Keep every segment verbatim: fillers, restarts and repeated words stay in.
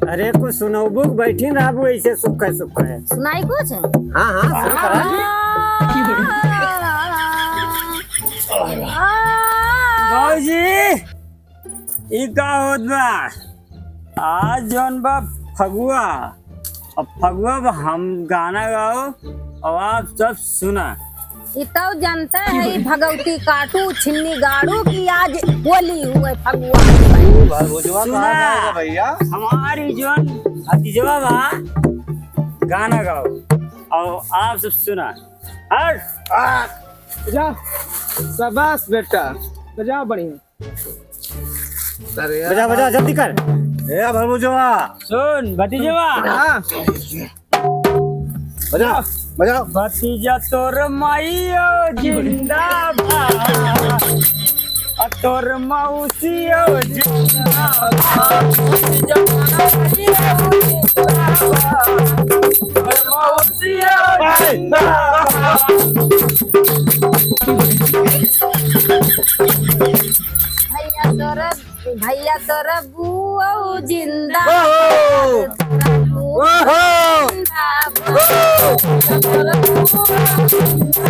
अरे, कुछ सुनौबू कि बैठी रहबू ऐसे सुक्खे सुक्खे? सुनाई कुछ? हाँ, हाँ, शुरू करा। भौजी, ई का होत बा? आज जौन बा फगुआ, अब फगुआ बा, हम गाना गाओ, अब आप सब सुना। ई तो जानते हैं, ई भगवती काटू, छिन्नी गाड़ू की आज होली हुए फगुआ। भौजवा सुना। कहाँ जाएगा भैया? हमारी जौन भतीजवा बा, गाना गाओ, और आप सब सुना। हट। आ, जा, शाबाश बेटा, बजाओ बढ़िया। अरे यार। बजा, बजा, जल्दी कर। ए, भलमुजवा। सुन, भतीजवा। हाँ। बजा, बजा। भतीजा तोर माइयो जिंदाबाद, आ तोर मौसियो जिंदाबाद। भतीजा तोर माइयो जिंदाबाद, तोर मौसियो जिंदाबाद। भैया तोरा, भैया तोरा बुआ जिंदा। ओहो। तोरा बुआ ओहो। जिंदा। तोरा बुआ जिंदा।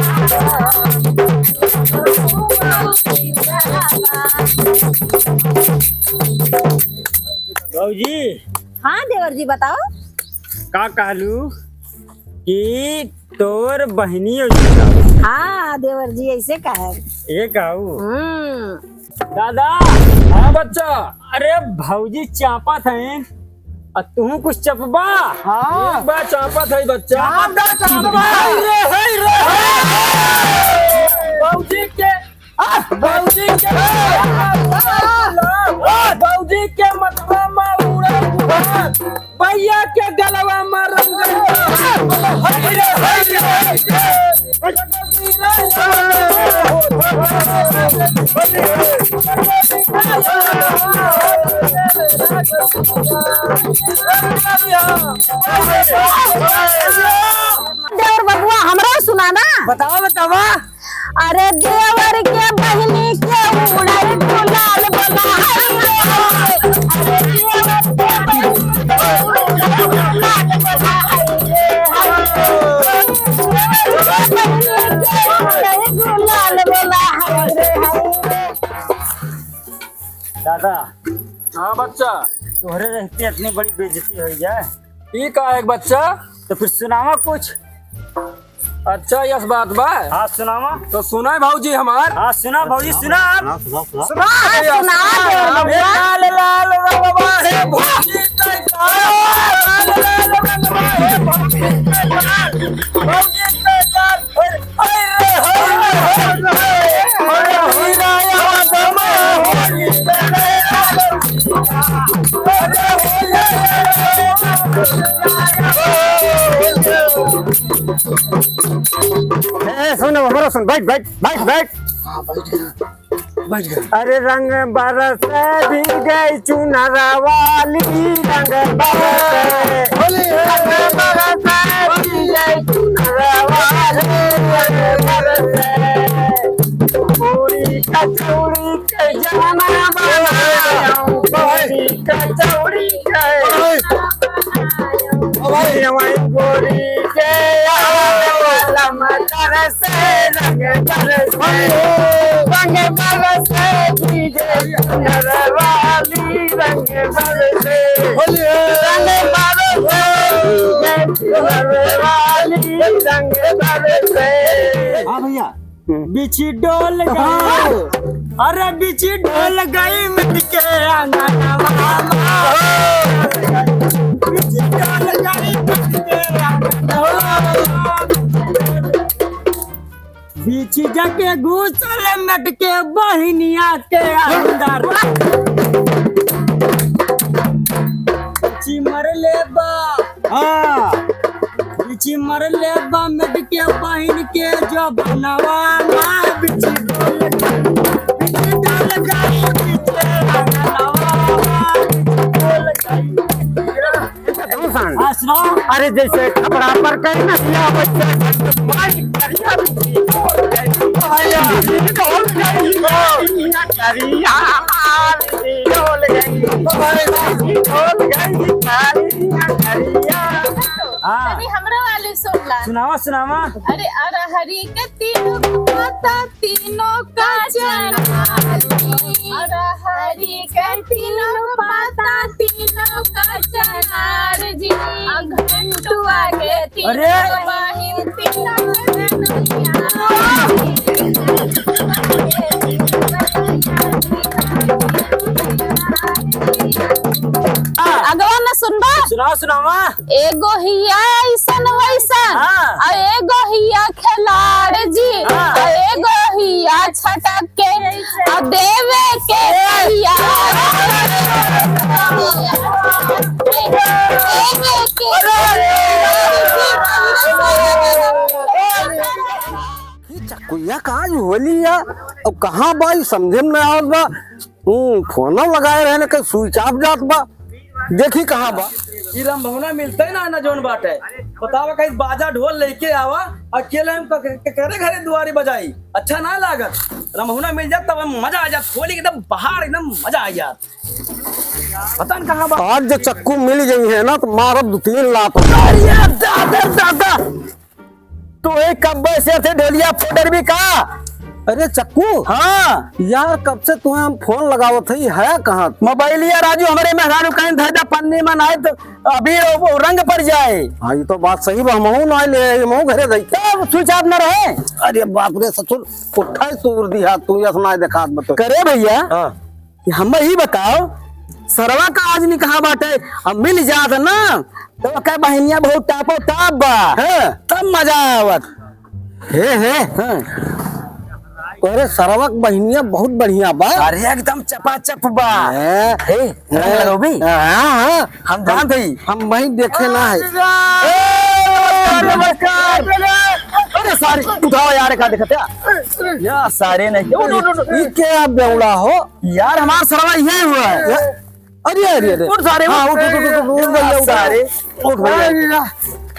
भौजी। हाँ देवर जी, बताओ। का कहलू? कि तोर बहिनी हो जिंदा। हाँ, देवर जी, ऐसे कहे। ये कहू? हम्म। दादा। हाँ बच्चा। अरे भौजी चापत हैं, आ तू कुछ चपबा? हाँ। एक बार चापत है बच्चा। चाप दा, चाप दा। हाय रे, हाय रे, हाय। भौजी के भौजी के, भौजी के मतवा मा उड़े गुलाब, भैया के गलवा मा रंग। हई रे, हई रे, हई रे। देवर बबुआ, हमरो सुना ना। बतावा, बतावा। अरे देवर के बहिनी के उड़ल गुलाल बोला है रे। अरे देवर के बहिनी के उड़ल गुलाल बोला है रे। देवर के बहिनी के उड़ल गुलाल बोला है रे। दादा। हाँ बच्चा। तोहरे रहते इतनी बड़ी बेइज्जती हो जाए। ई का है बच्चा? तो फिर सुनावा कुछ। अच्छा, यस बात बा। हाँ, सुनावा। तो सुना भौजी हमार। हाँ, सुना भौजी, सुना। सुना, सुना, सुना। सुना, हाँ, सुना, सुना। देवर बबुआ। लाल लाल रंगवा है भौजी के लाल, लाल लाल रंगवा है भौजी के लाल, भौजी के लाल। ए, सुन, हमरो सुन, बैठ, बैठ, बैठ, बैठ। हाँ, बैठ गया, बैठ गया। अरे रंग बरस भीगे चुनर वाली, रंग बरस। होली है। रंग बरस भीगे चुनर वाली, रंग बरस। पूरी कचौड़ी के जाना बनाऊं, पूरी कचौड़ी के। ओ भाई। जवाई गोरी के आवे वाला मटर से रंग बरसे, रंग बरसे, भीगे चुनर वाली रंग बरसे, होली है। रंग बरसे, भीगे चुनर वाली रंग बरसे। हाँ भैया। बिछी डोल गई। हाँ। अरे बिछी डोल गई मिट के अंगनवा। बिछी डोल गई मिट के अंगनवा। बिछी जाके घुसल मिट के बहिनिया के अंदर। बिछी मर ले बा। हाँ। बिछी मर ले बा मिट के बहिन के जो बनवा ना बिछी डोल गई, बिछी डोल गई, बिछी डोल गई। हाँ, सुनाओ। अरे जैसे खपड़ा पर कहीं नदिया, वैसे भाई करिया बिछी डोल गई। करिया माल की डोल गई, डोल गई, करिया, करिया। हाँ। तनी हमरो वाली सुन ला। सुनावा, सुनावा। अरे, अरहरी के तीनों पाता, तीनों का चनार जी। अरहरी के तीनों पाता, तीनों का चनार जी। आ घंटुआ के तीनों अरे! बहिन, तीनों के नैया। अगवा न सुनबा? सुनावा, सुनावा। एगो हिया अइसन वइसन, हाँ। आ एगो हिया खिलाड़ जी, हाँ। आ एगो हिया छटक के, आ देवे के तैयार। देवे के तैयार। ई चकुइया का आज होली या? अब कहाँ बा, ई समझे में ना आवत बा। हम्म, फोनो लगाए रहे ना, कहीं switch off जात बा। देखी कहाँ बा। ई रमभवना मिलते ना, ना जौन बाटे। बतावा, कहीं बाजा ढोल लेके आवा, अकेले हम क-, क-, करे घरे दुआरी बजाई, अच्छा ना लागत। रमभवना मिल जात तब मजा आ जात, होली एकदम बहार, एकदम मजा आ जात। पता न कहाँ बा। आज जो चक्कू मिल गई है ना, तो मारब दो तीन लात। अरे दादा, दादा। तू एक कब्बे से थे ढोलिया फोड़ भी का? अरे चक्कू। हाँ। यार, कब से तुम्हें हम फोन लगावत हई, है कहाँ? मोबाइल यार राजू, हमरे मेहरारू कहीं धर दा पन्नी में, नाहीं तो अभी वो, वो रंग पड़ जाए। हाँ, ये तो बात सही बा, हमहू ना ले, हमहू घरे रही। तब switch off न रहे। अरे बाप रे ससुर, उठाई तूर दिहा तू, यस ना देखात बतो। करे भैया। हाँ। कि हमें ई बताओ, सरवा का आज नहीं कहाँ बाटे, अब मिल जात ना, तो ओकर बहिनिया बहुत टापो टाप बा। हाँ। तब मजा आवत। हे, हे। हाँ। तोहरे सरवा के बहिनिया बहुत बढ़िया बा। अरे एकदम चपाचप बा। हाँ। हे, रंग लगौबी? हाँ, हाँ। हम जानत हई। हम वहीं देखे ना है। ए, नमस्कार, नमस्कार। अरे सारे, उठाओ यार, का देखत है? या सारे नहीं। उठ, उठ, उठ, उठ। ये क्या बेवड़ा हो? यार, हमार सरवा यही हुआ है। अरे, अरे, अरे। उठ सारे, हाँ, उठ। उठ, उठ, उठ, उठ, उठ, उठ, भैया, उठ। सारे। उठ भैया।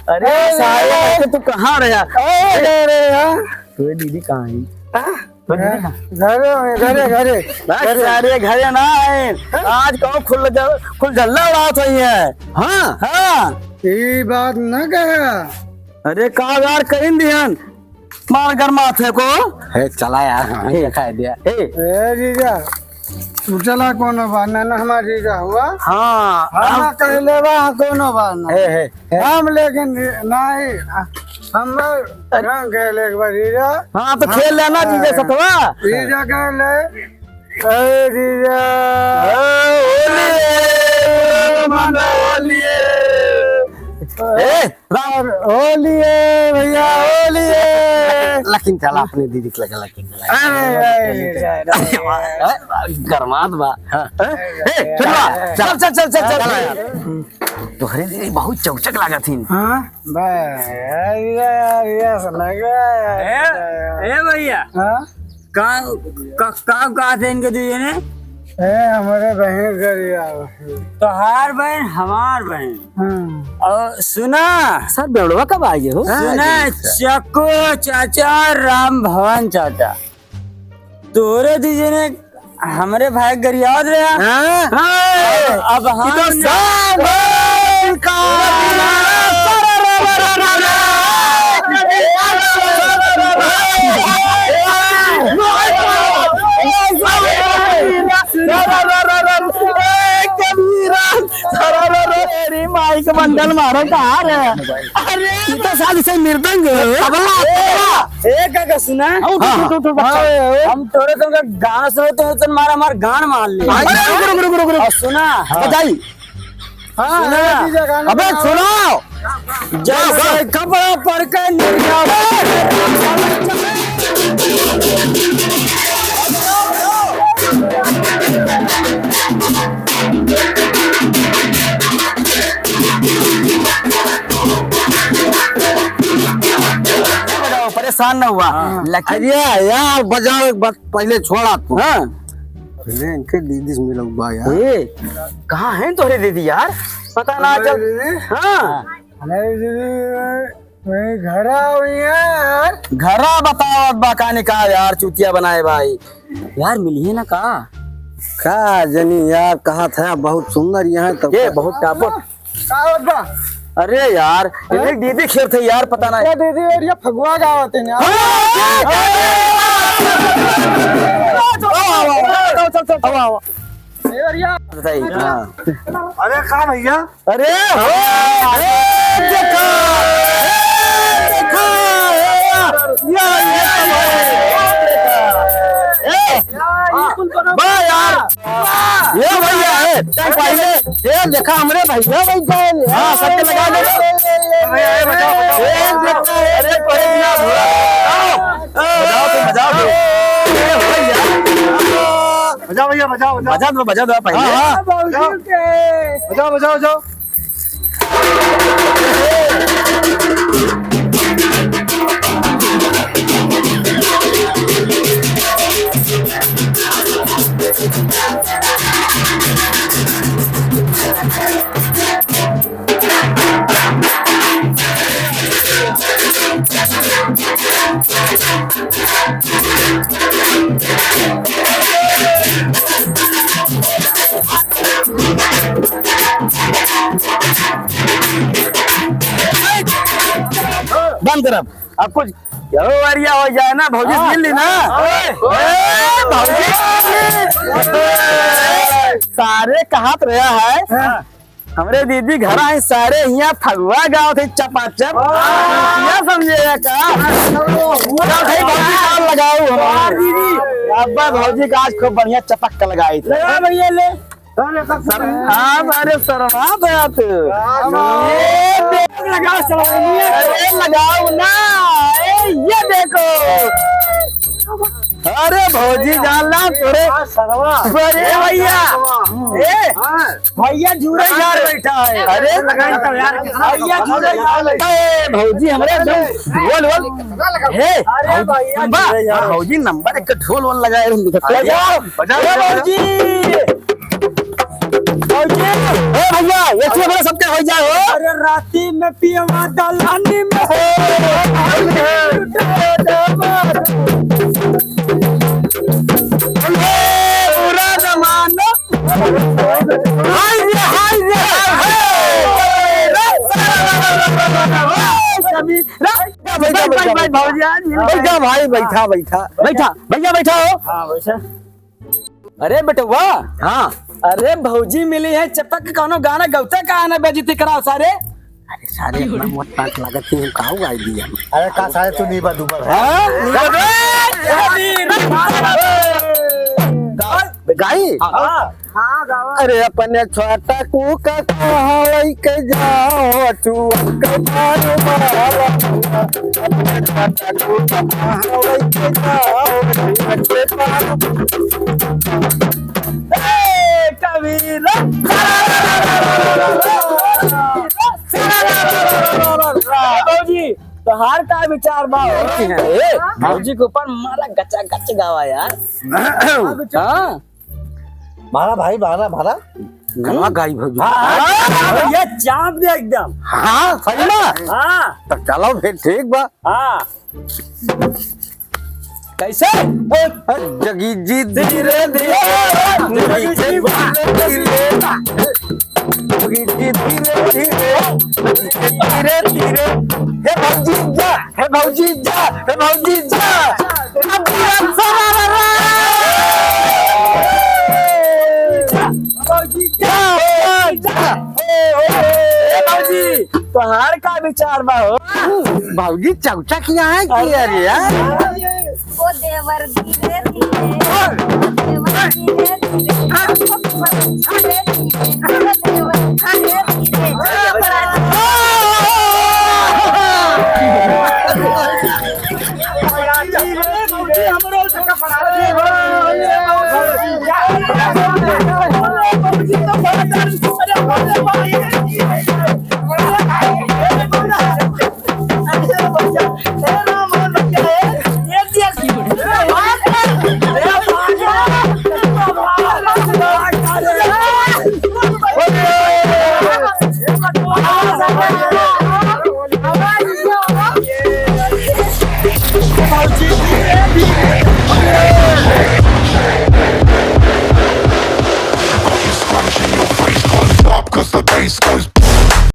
अरे, अरे, सारे, अरे। तू कहाँ रहा? अरे, अरे, यार। तोरे दीदी कहाँ है? हाँ? तोरे दीदी कहाँ? घरे में, घरे, घरे। बस घरे। सारे घरे ना है। हाँ? आज कहूँ खुल ज-, खुल झल्ला उड़ावत हई है। हाँ? हाँ। ई बात ना कहा। अरे, का यार, कहीं दिहन। मार गरमात है को। हे, चला यार, हाँ, हे। दिखाई दिया। हे। ए, जीजा, तू चला, कोनो बात ना, ना, हमार जीजा हुआ। हाँ, हम अब कहले बा, कोनो बात ना। हे, हे, हे। हम लेकिन नहीं, हम रंग खेले एक बार जीजा। हाँ, तो खेल लेना हाँ, जीजा सतवा। जीजा कहले, ए जीजा। ए, होली है, माना होली है। ए, राम, होली है भैया, होली है। लेकिन चला अपने दीदी के लगे, लेकिन चला। अरे, अरे, अरे, अरे, अरे, गरमात बा। हाँ। ए, चल, चल, चल, चल, चल। तोहरे दीदी बहुत चौचक लागत हिन। हाँ? बे, अरे, अरे, सुना गया। ए, ए भैया। हाँ? का, का, का, का थे इनके दीदी ने? ए, हमारे बहन गरिया। तोहार बहन, हमार बहन। हाँ। और सुना। सर, बेवड़वा कब आ गए हो? सुना, हाँ, जी, सर। चको चाचा, राम भवन चाचा। तोरे दीदी ने हमरे भाई गरियावत रहे। हाँ। हाँ। अब हम ये तो ना सागर का ए, कबीरा, अरे, अरे, माई के बंडल मारो कहाँ रे? अरे, ये तो साथ से मृदंग है, तबला, तबला। ए, काका, सुना? उठ, उठ, उठ, उठ, बच्चा। हाँ, हम तोरे तुमका गाना सुनो, तुम उतन मारा, हमार गान मार ले। अरे, रुक, रुक, रुक, रुक, रुक। और सुना? हाँ। बजाई। हाँ, सुना? अरे, DJ गाना अबे, गाओ। सुनो। जैसे कपड़ा पर के निर्यात। परेशान ना हुआ। हाँ। लेकिन अरे यार, बजाओ एक बार, पहले छोड़ा तू। हाँ। पहले इनके दीदी से मिलो बा यार। ए, कहाँ हैं तोहरे दीदी यार? पता ना हमारे चल। दीदी? हाँ। हमारे दीदी मैं घरा हुई यार। घरा बतावत बा का निकाल यार, चूतिया बनाए भाई। यार, मिलिहे ना का? का जनी यार, कहा था बहुत सुंदर यहाँ तो ये का? बहुत टापट। का होत बा? अरे यार, हाँ? ये दीदी खेल थे यार, पता ना। क्या दीदी, अरे ये फगुआ गावत है यार। हाँ! चल, चल, चल। बताइए। हाँ। अरे का भैया? अरे हो, ए, देखा, ए, देखा, ए, या, या, या, ए, वाह यार, ये भैया है, पहले, ये देखा हमरे भैया बैठा है, हाँ, सबके लगा दे। ए, देखा, अरे, अरे, बजाओ, बजाओ, बजाओ। ए, भैया। बजाओ भैया, बजाओ, बजाओ। बजा दो, बजा दो पहले। हाँ, हाँ। बजाओ। बजाओ, बजाओ, बजाओ। बंद करब। अब कुछ यहो वरिया हो जाए ना, भौजी हाँ। मिल ली ना। हाँ। ए, भौजी मिल ली। सारे कहत रहा है। हाँ। हमरे दीदी घर आई, सारे हियाँ फगुआ गावत है चपाचप। हाँ। क्या समझे है का? हाँ। क्या भाई, भौजी का लगाऊ हमारे? दीदी। अब्बा भौजी का आज खूब बढ़िया चपक के लगाई थे। लगा भैया ले। सर, हाँ, अरे शर्मा गया तू। हाँ। ये देख लगा, शर्मा। अरे लगाओ ना। ए, ये देखो। अरे भौजी जान ला तोरे। हाँ, शर्मा। अरे भैया। हाँ। ए, हाँ। भैया झूरे झार बैठा है। अरे लगाई तो यार। भैया झूरे झार बैठा है। भौजी हमरे एकदम ढोल वोल। हे, अरे भौजी, भैया, सुन बा, झूरे झार। भौजी नंबर एक के ढोल वोल लगाए रहन। बजाओ, बजाओ, ए बजाओ। भौजी। भौजी, ए भैया, ये चीज हमारा सबके हो जाए हो। अरे राती में पियवा दलानी में हो। ए, बुरा जमाना। हाय रे, हाय रे, हाय। ए, समीर, बैठ, बैठ, बैठ, भौजी, आज मिल बैठा भाई, बैठा, बैठा। बैठा, भैया बैठा हो। हाँ, बैठा। अरे बेटवा। हाँ। अरे भौजी मिली है चपक, कौनो गाना गौते का आना बेइज्जती कराओ सारे। अरे सारे अपना मौत पाक लागत है, हम काऊ गाई दी हम। अरे का सारे तू नहीं बा दुबर है। हाँ? गाई? हाँ, गावा। अरे अपने छोटा कुका कहाँ लेके जाओ, तू अंकल मारो मारो। अपने छोटा कुका कहाँ लेके जाओ, तू अंकल मारो। ए, कबीरा। भौजी, तोहार का विचार बा? ए, भौजी के ऊपर मारा गचा गच गावा यार। हाँ। मारा भाई, मारा, मारा। गवा गाई भौजी। हाँ, हाँ, हाँ, भैया, चाप दे एकदम। हाँ, सही में? हाँ। तो चलो फिर, ठीक बा। हाँ। कैसे? जगी जी धीरे धीरे, जगी जी धीरे धीरे, जगी जी धीरे धीरे, धीरे धीरे। हे भौजी जा, हे भौजी जा, हे भौजी जा। भौजी, जा, जा, जा। ए, ए, ए, भौजी, तोहार का विचार बा हो? भौजी, चौचा किया है कि अरे यार? ओ देवर धीरे धीरे, देवर धीरे धीरे, धीरे धीरे, देवर